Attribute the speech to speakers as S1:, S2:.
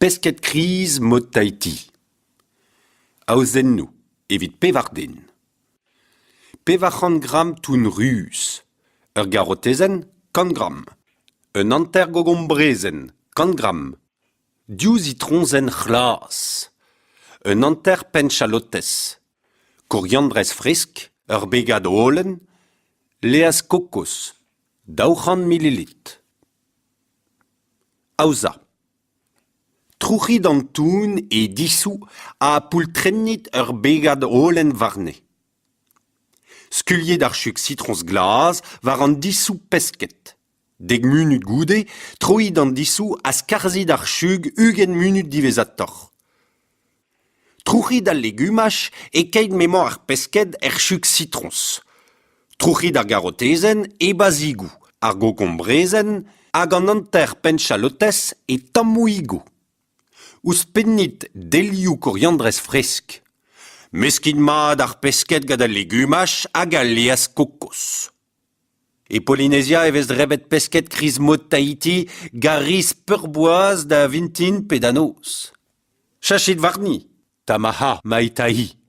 S1: Pesked kriz mod Tahiti. Aozennoù evit pevar den. 400 gramm toun ruz, ur garotezenn kant gramm, un hanter gogombrezenn kant gramm, div zitroñsenn c'hlas, un hanter penn-chalotez, koriandrez fresk, ur begad holen, laezh kokos, 200 mililitr. Aozañ. Trouc'hit an toun e disoù ha poultrennit ur begad holen warne. Skuilhit ar chug sitroñs glas war an disoù pesked. Dek munut goude, troit an disoù ha skarzhit ar chug 20 munut diwezhatoc'h. Trouc'hit al legumaj e-keit m'emañ ar pesked er chug sitroñs. Trouc'hit ar garotezenn e bazigoù, ar gokombrezenn hag an hanter penn-chalotez e tammoùigoù. Ouzhpennit delioù koriandrez fresk. Meskit mat ar pesked gant al legumaj hag al laezh kokos. E Polinezia e vez drebet pesked kriz mod Tahiti gant riz peurboaz da vintin pe da noz. Cheñchit warni, Tamaha Maitahi.